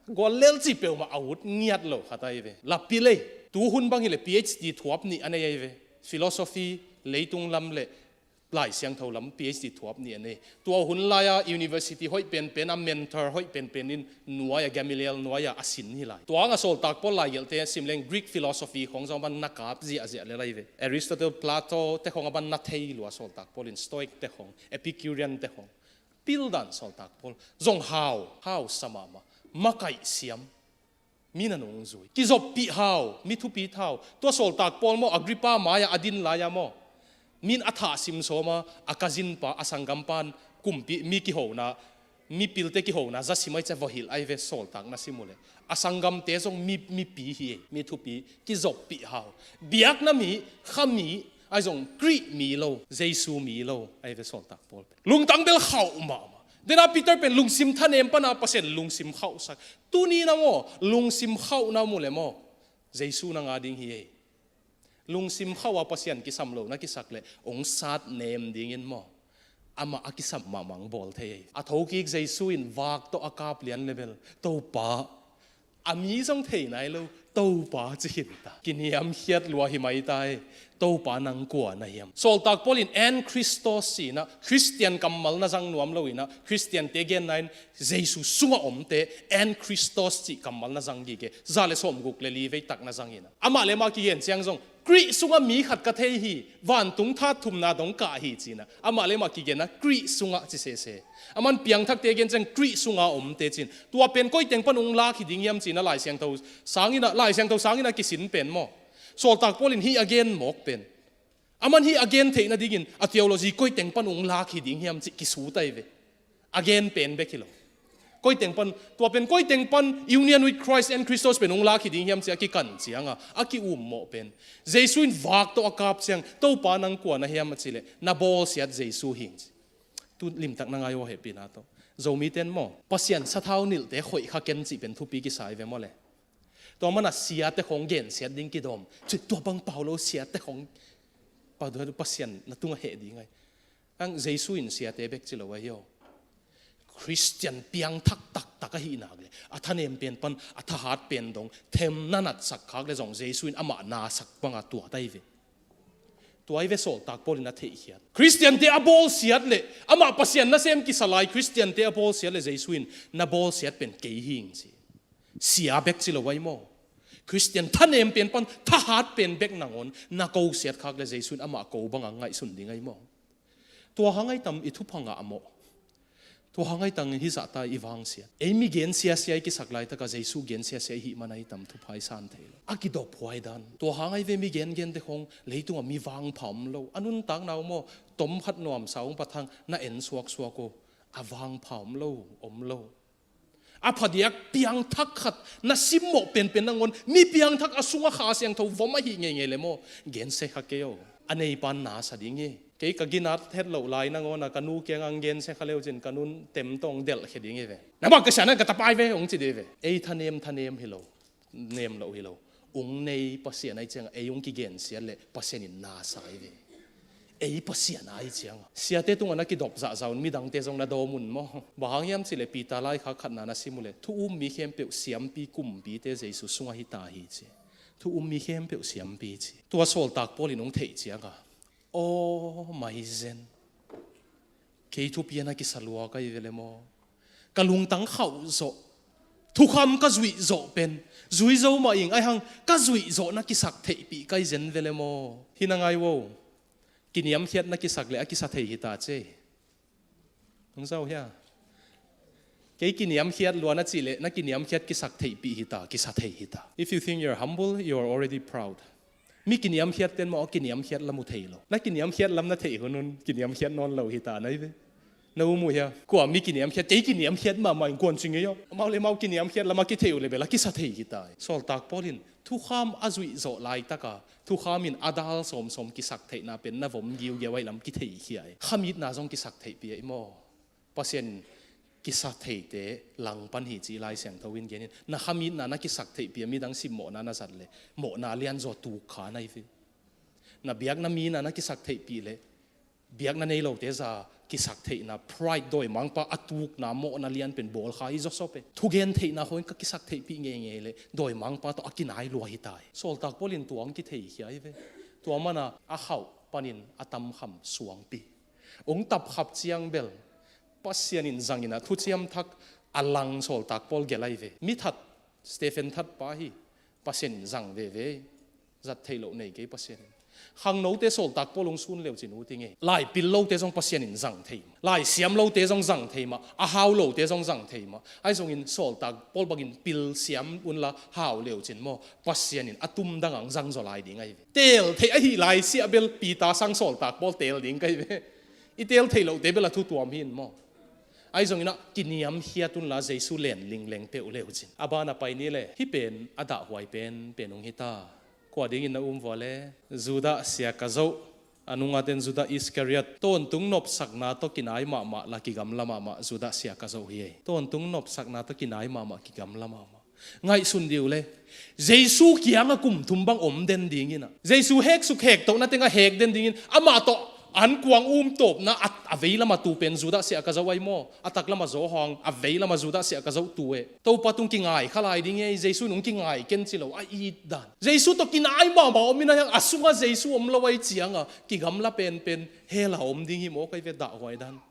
gual lel ci peuhmah a ut ngiat lo khat ahi ve. Lapi lei, tu hun bang hi leh P H D thuap nih a nei ahi ve. Philosophy, leitung lam le Lai Siangtho lam P H D thuap ni a nei. Tua hun lai-a university hoih penpen a mentor hoih penpen in nuai-a Gamaliel nuai-a a sin hi lai. Tua hang a Sawltak Paul laigelhte sim leng Greek philosophy khong zong a ban na kap ziahziah le lai ve. Aristotle, Plato te khong a ban na thei lua Sawltak Paul in, Stoic te khong, Epicurean te khong. Pildan Sawltak Paul zong hau, hau sa mahmah, makaih siam. Min a nungzui. Kizoppih hau, mi thupi thau. Tua Sawltak Paul maw, Agrippa mai-ah a din lai-a maw, min a thah sim sawm a, a cousin pa, a sanggampa in kumpi, mi kihona, mipilte kihona za sim ai cia vawhilh ai ve, sawltak na sim uh leh. A sanggamte zong mi, mipi hi ei, mi thupi, kizoppih hau. Biakna mi, kha mi, ai zong Greek mi lo, Jesu mi lo ai ve Sawltak Paul pen. Lungtang bel khauh mahmah. Dena Peter pen lungsim thanem pana Pasian lungsim khauhsak. Tuni na maw, lungsim khauh na mu le maw, Jesu na nga ding hi ei. Lungsim khauh a Pasian kisam lo na kisak le, ong sat nem dingin maw, amah a kisam mahmah ong bawl thei ei. A thokik Jesu in vak tawh a kap lian le bel, Topa, a mi zong thei nai lo, Topa ci khin ta. Kiniamkhiat lua hi mai ta ei. Topa nang kua na hiam? Sawltak Paul in en Christos ci-in ah, Khristian kammal na zang nuam lo-in ah, Khristiante genna in Jesu sungah omte en Christos cih kammal na zang gige. Za le sawmguk le li vei tak na zang-in ah, amah le amah kigen ciang zong Greek sungah mi khat ka thei hi, vantung that thumna dong kah hi ci-in ah, amah le amah kigen a Greek sungah ci sese. Aman piangthakte gen ciang Greek sungah omte ci-in, tua pen koi teng pan ong lak hi ding hiam ci-in ah Lai Siangtho sangin ah, Lai Siangtho sangin ah kisin pen maw, Sawltak Paul in hih a gen mawk pen, aman hih a gen theih nadingin a theology koi teng pan ong lak hi ding hiam cih kisut ai ve. A gen pen bek hi lo. Koi teng pan, tua pen koi teng pan union with Christ and Christos pen ong lak hi ding hiam cih a kikan ciang a, a ki-ummawh pen, Jesu in vak tawh a kap ciang, Topa nang kua na hiam a cih leh, na bawlsiat Jesu hi ing ci. Tu limtak na ngai aw, hehpihna tawh. Zomite in maw, Pasian sathau nilhte khoih kha ken cih pen thupi kisa ai ve maw le. Tua mana siate khong gensiat ding kidawm. Ci tua bang pau lo, siate khong pau, Pasian na tungah heh ding ai. Ang Jesu in siate bek ci lo ahi aw. Khristian piangthak taktak ahih nak le, a thanem pen pan a thahat pen dong themna natsak khak le zong Jesu in amah nasak banga tuat ai ve. Tua ai ve Sawltak Paul in a theihkhiat. Khristiante a bawlsiat le, amah Pasian nasem kisa lai Khristiante a bawlsiat le Jesu in, na bawlsiat pen kei hi ing ci. Sia bek ci lo ai maw. Khristian thanem pen pan thahat pen bek nangawn na kosiat khak le Jesu in amah ko banga ngaihsun ding ai maw. Tua hang ai tam i thupha ngah maw. Tua hang ai tang hizahta i vangsiat. Ei mi gensiasia i kisak laitaka Jesu gensiasia i hih man ai tam thupha i san thei lo. A kidop huai dan. Tua hang ai ve mi gengente khong leitungah mi vangpha om lo. A nuntakna uh maw, tom khat nuamsa ung pathang na en suaksuak uh. A vangpha om lo, om lo. A phadiak piangthak khat na simmawh penpen nangawn, mi piangthak a sungah Kha Siangtho vom ahih ngeingei le maw, gensia kha kei aw. A neipan nasa ding hi. Kei ka ginat het loh lai nangawn a ka nu kiangah gensia kha leucin ka nun temtawng delhkhia ding hi ve. Nangmah ka sianan ka tapai ve hong ci dih ve. Ei thanem thanem hi lo, nem loh hi lo. Ung nei Pasian ai ciangah ei ung kigensiat leh Pasian in nasa ai ve. Ei Pasian ai ciangah. Siate tungah na kidop zahzah un midangte zong na dawm un maw. Bang hang hiam cihleh Peter laikhak khatna na sim uhleh thu um mi khempeuh siampi kumpite Jesu sungah hita hi ci. Thu um mi khempeuh siampi ci. Tua Sawltak Paul in ung theih ciangah, aw maizen. Kei thupian a kisa lua ka hi ve le maw. Ka lungtang khauh zawh. Thukham ka zuih zawh pen. Zui zo mah ing ai hang ka zuih zawh na kisak theihpih ka hi zen ve le maw. Hi na ngai vo. Kiniamkhiat na kisak le a kisa thei hita ce. Nung zau hia. Kei kiniamkhiat lua na cihleh na kiniamkhiat kisak theihpih hita, kisa thei hita. If you think you're humble, you're already proud. Mi kiniamkhiat ten maw a kiniamkhiat lam uh thei lo. Na kiniamkhiat lam na theih hunun kiniamkhiat nawn lo hita nai ve. Na um uh hia. Kua mi kiniamkhiat, kei kiniamkhiat mahmah in kuan cing ei aw. Amau le mau kiniamkhiat lam a kitheih uh le bel a kisa thei hita. Sawltak Paul in thukham a zuih zawh laitaka thukham in a dal sawmsawm kisak theihna pen na vom giugiau ahi lam kitheihkhia ei. Khamitna zong kisak theihpih ei maw. Pasian kisa theite langpan hi ci Lai Siangtho in genin. Na khamitna na kisak theihpih a midang simmawhna na zat le mawhna lianzaw tukkha na hi ve. Na biakna mina na kisak theihpih le biakna nei lote za kisak theihna pride dawimangpa a tukna mawhna lian pen bawlkha hi zawsawp e. Thugen theihna khawng ka kisak theihpih ngeingei le dawimangpa tawh a kinai lua hita hi. Sawltak Paul in tua ang kitheikhia hi ve. Tua mana a khauh panin a tamkham suangpi. Ong tapkhap ciang bel Pasian in zang inah thuciam thak a lang sawltak Paul gelh ahi ve. Mi that, Stephen that pa hi. Pasian in zang veve. Zat theih loh nei kei Pasian in. Khangnote sawltak Paul ong sun leu cin ut ing ei. Lai pil lote zong Pasian in zang thei mah. Lai siam lote zong zang thei mah. A hau lote zong zang thei mah. Ahi zongin sawltak Paul bangin pil siam unla hau leu cin maw, Pasian in a tum dang ang zang zaw lai ding ahi ve. Teel theih ahi lai siah bel Peter sang sawltak Paul teel ding ka hi ve. I teel theih lohte bel a thu tuam hi in maw. Ahi zongin ah kiniamkhiat unla Jesu len lingleng peuh leu cin. A ban a pai ni le, hih pen a dahhuai pen pen ung hi ta. Kua dingin na um vua le, Judah sia ka zoh. A nungaten Judah Iskariot. Tawntung nopsakna tawh kinai mahmah la kigamla mahmah Judah sia ka zoh hi ei. Tawntung nopsakna tawh kinai mahmah kigamla mahmah. Ngaihsun dih uh le, Jesu kiangah kum thum bang om den dingin ah, Jesu heksuk hektohna tengah hek den dingin, amah tawh an kuang um tawpna a, a veilamah tu pen Judah sia ka zoh ahi maw? A taklamah Johan, a veilamah Judah sia ka zoh tu eh. Topa tung kingai kha lai ding ei, Jesu nung kingai ken ci lo a it dan. Jesu tawh kinai mahmah om in ahi hang a sungah Jesu om lo ahi ciangah kigamla penpen hell ah om ding hi maw, ka hi ve, dahhuai dan.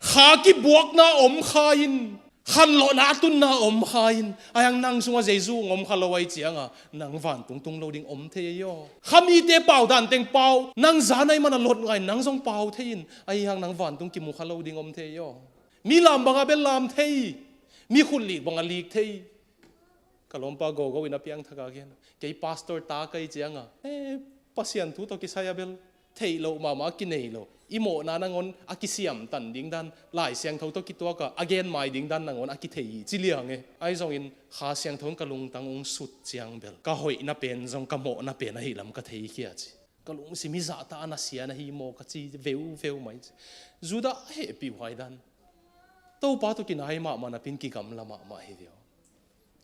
Kha kibuakna om kha in, khanlawhna a tunna om kha in, ahi hang nang sungah Jesu ong om kha lo ahi ciangah nang vantung tung lo ding om thei ei aw. Kha mite pau dan teng pau, nang zan ahi mana lot ngai nang zong pau thei in, ahi hang nang vantung kimu kha lo ding om thei ei aw. Mi lam bangah bel lam thei, mi khut lik bangah lik thei. Ka lawmpa gogo in a piangthak a gen, kei pastor ta ka hi ciangah, eh, Pasian thu tawh kisai a bel theih loh mahmah a kinei lo. I mawhna nangawn a kisiamtan ding dan, Lai Siangtho tawh kituak a a gen mai ding dan nangawn a kithei hi ci liang e. Ahi zongin Kha Siangtho in ka lungtang ong sut ciang bel ka hoihna pen zong ka mawhna pen ahi lam ka theikhia ci. Ka lungsim hi zahta a na sia na hi maw ka ci veuveu mai ci. Judah a hehpih huai dan. Topa tawh kinai mahmah napi in kigamla mahmah hi ve aw.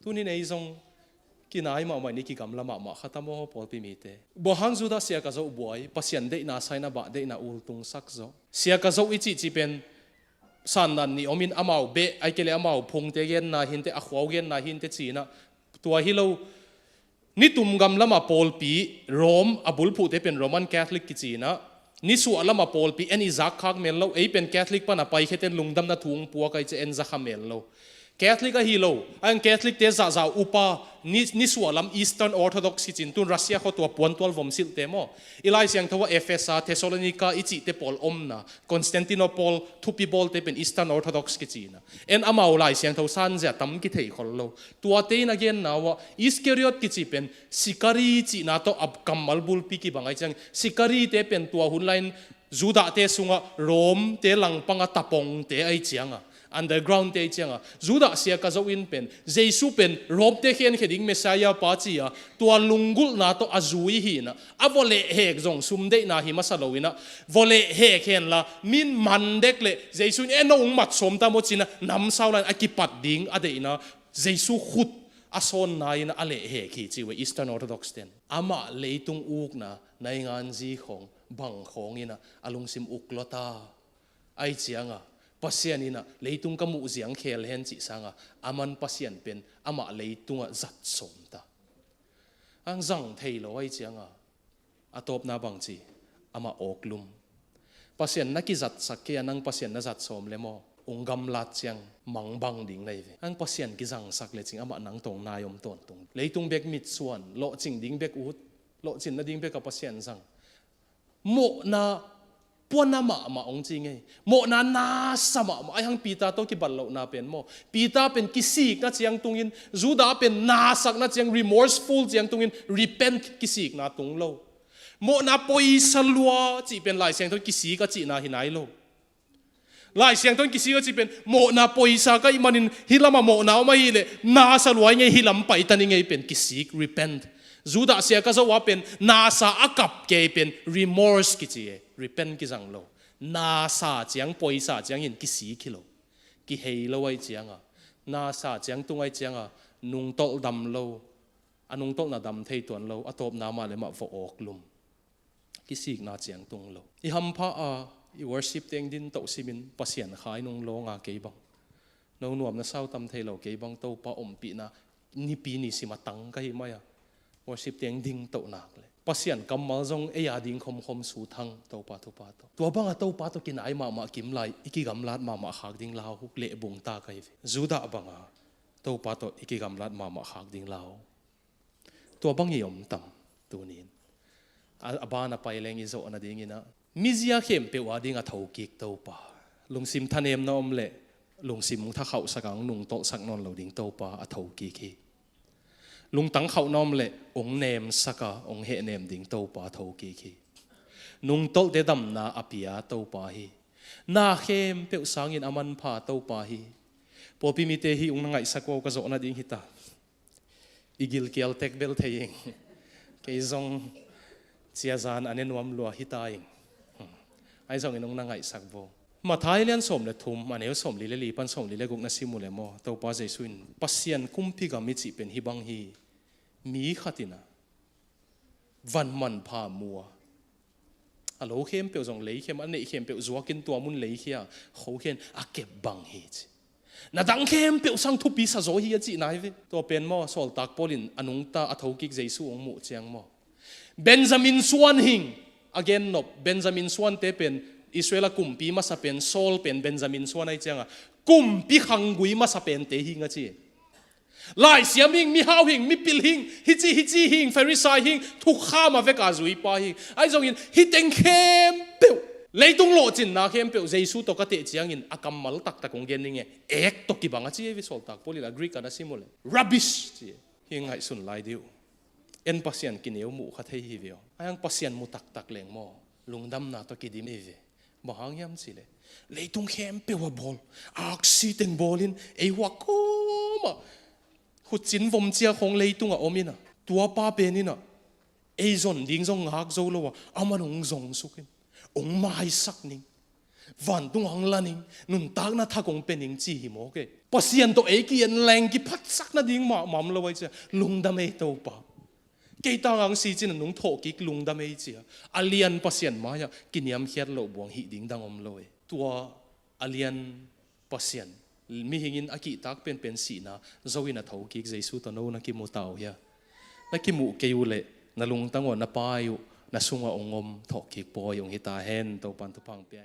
Tunin ei zong kinai mahmah in i kigamla mahmah kha ta maw, pawlpi mite? Bang hang Judah sia ka zoh buai, Pasian deihna saina bah deihna ultungsak zaw. Sia ka zoh i cihcih pen sandan nih om in, amau beh, ahih kei leh amau phungte genna hinteh, a khua uh genna hinteh ci-in ah, tua hi lo. Nitum gam lamah pawlpi, Rome, a bulphuhte pen Roman Catholic kici-in ah, nisuah lamah pawlpi en i zak khak mel lo, ei pen Catholic pan a paikhia ten lungdamna thu ong puak ahi ciah en za kha mel lo. Catholic ahi lo, ahi hang Catholic-te zahzah upa, ni, nisuah lam Eastern Orthodox kici-in, tun Russia khua tua puantual vom silhte maw. I Lai Siangtho ah Efesa, Thessalonica i cihte pawl omna, Constantinople thupi bawlte pen Eastern Orthodox kici-in ah. En amau Lai Siangtho sanzia tam kithei khol lo. Tuate in a genna uh ah Iskariot kici pen Sikari cihna tawh a kammal bulpi kibang ahi ciang, Sikarite pen tua hun lai-in Judah-te sungah Rome-te langpang a tapongte ahi ciang a, underground-te ahi ciang a, Judah sia ka zoh in pen Jesu pen Rome-te khenkhia ding Messiah pa ci-a, tua lunggulhna tawh a zui hi-in ah, a vawleh hek zong sum deihna hi masa lo-in ah, vawleh hek henla min man dek leh Jesu in, "Eh, no ong mat sawm ta maw?" ci-in ah namsau lai-in a kipat ding a deihna, Jesu khut a sawnna in ah a lehhek hi ci uh e Eastern Orthodox ten. Amah leitung ukna, nainganzi khawng, bang khawng in ah a lungsim uk lua ta. Ahi ciang a, Pasian in ah leitung ka muh ziang khel hen cih sang a, aman Pasian pen amah leitungah zat sawm ta. Ang zang thei lo ahi ciang a, a tawpna bangci, amah awklum. Pasian na kizatsak kei a, nang Pasian na zat sawm le maw, ong gamlat ciang mangbang ding na hi ve. Ang Pasian kizangsak le cin, amah nang tawh nai om tawntung. Leitung bek mitsuan, lawhcing ding bek ut, lawhcin nading bek a Pasian zang. Mawhna puana mahmah ong ci ngei. Mawhna nasa mahmah. Ahi hang Peter tawh kibat lohna pen maw, Peter pen kisikna ciang tungin, Judah pen nasakna ciang, remorseful ciang tungin, repent, kisikna tung lo. Mawhna poisa lua cih pen Lai Siangtho in kisik a cihna hi nai lo. Lai Siangtho in kisik a cih pen mawhna poisa ka hih manin hih lamah mawhna om ahih leh nasa lua i ngei, hih lam pai ta ni ngei pen kisik, repent. Judah sia ka zoh a pen nasa a kap kei pen remorse kici e, repent kizang lo. Nasa ciang, poisa ciangin kisik hi lo. Kihei lo ahi ciang a, nasa ciang tung ahi ciang a, nungtolh dam lo. A nungtolhna dam thei tuan lo, a tawpna mah le mah va awklum. Kisikna ciang tung lo. I hampha a, i worship teng ding toh simin Pasian kha i nung lawng a kei bang, no nuam na sau tam thei lo kei bang, Topa ompihna nipi nisim a tang ka hi mai a, worship teng ding toh nak le. Pasian kammal zong ei a ding khomkhom suthang Topa thupha tawh. Tua banga Topa tawh kinai mahmah kim lai, i kigamlat mahmah khak ding lau, huk leh bungta ka hi ve. Judah banga Topa tawh i kigamlat mahmah khak ding lau. Tua bang i om tam tunin. A, a ban a pai leng i zawh nadingin ah, mizia khempeuh a ding a thokik Topa. Lungsim thanemna om leh, lungsim hong thakhauhsak a hong nungtolhsak nawn lo ding Topa a thokik hi. Lungtang khauhna om leh, hong nemsak a hong hehnem ding Topa a thokik hi. Nungtolhte damna a pia Topa hi. Na khempeuh sangin a manpha Topa hi. Pawlpi mite hih hong na ngaihsak uh ka zawh nading hi ta. I gilkial tek bel thei ing. Kei zong ciazan a ne nuam lua hi ta ing. Ahi zongin hong na ngaihsak vo. Matthai lian sawm le thum, a neu sawmli le li pan sawmli le guk na sim uh le maw, Topa Jesu in Pasian kumpi gam i cih pen hih bang hi. Mi khat in ah van manpha mu a, a lo khempeuh zong leikhia, a neih khempeuh zuakin tua mun leikhia, khokhia in a kep bang hi ci. Na dang khempeuh sang thupi sa zaw hi a cihna hi ve. Tua pen maw, sawltak Paul in a nungta a thokik Jesu hong muh ciang maw, Benjamin suan hing, a gennop, Benjamin suante pen Israel a kumpi masa pen, Saul pen Benjamin suan ahi cianga, kumpi khanggui masa pente hing a ci. Laisiam hing, mihau hing, mipil hing, hici hici hing, Pharisai hing, thukham a veka zuipa hing. Ahi zongin hih teng khempeuh, leitung lawhcinna khempeuh Jesu tawh ka teh ciangin a kammal taktak hong gen ning e. Ek tawh kibang a ci hi ve, sawltak Paul in a Greek a na sim uh le. Rubbish ci hi. Hih ngaihsun lai dih uh. En Pasian kineu muh kha thei hi ve aw. Ahi hang Pasian mu taktak leng maw, lungdamna tawh kidim hi ve. Bang hang hiam cih leh, leitung khempeuh a bawl, aksi teng bawlin, ei huak kawmah, hucin vom cia khong leitungah om in ah, tua pa pen in ah, ei zon ding zong ngak zo lo a, aman hong zong suk in, hong maisak ning, vantung hong la ning, nuntakna thak hong pia ning ci hi mawk e. Pasian tawh ei ki-en leng kiphatsak nading mahmah om lo ahi cia, lungdam ei Topa. Kei tang ang si cin a nung thawhkik lungdam ei cia, a lian Pasian mai-ah kiniamkhiat loh buang hih ding dang om lo e. Tua a lian Pasian, mihing in a kihtak penpen sihna zo in a thokik Jesu tawh no na kimu ta uh hia? Na kimuh kei uh leh, na lungtang uh a na pai uh, na sungah hong om thawhkik pawi hong hi ta hen. Topan thupha hong pia.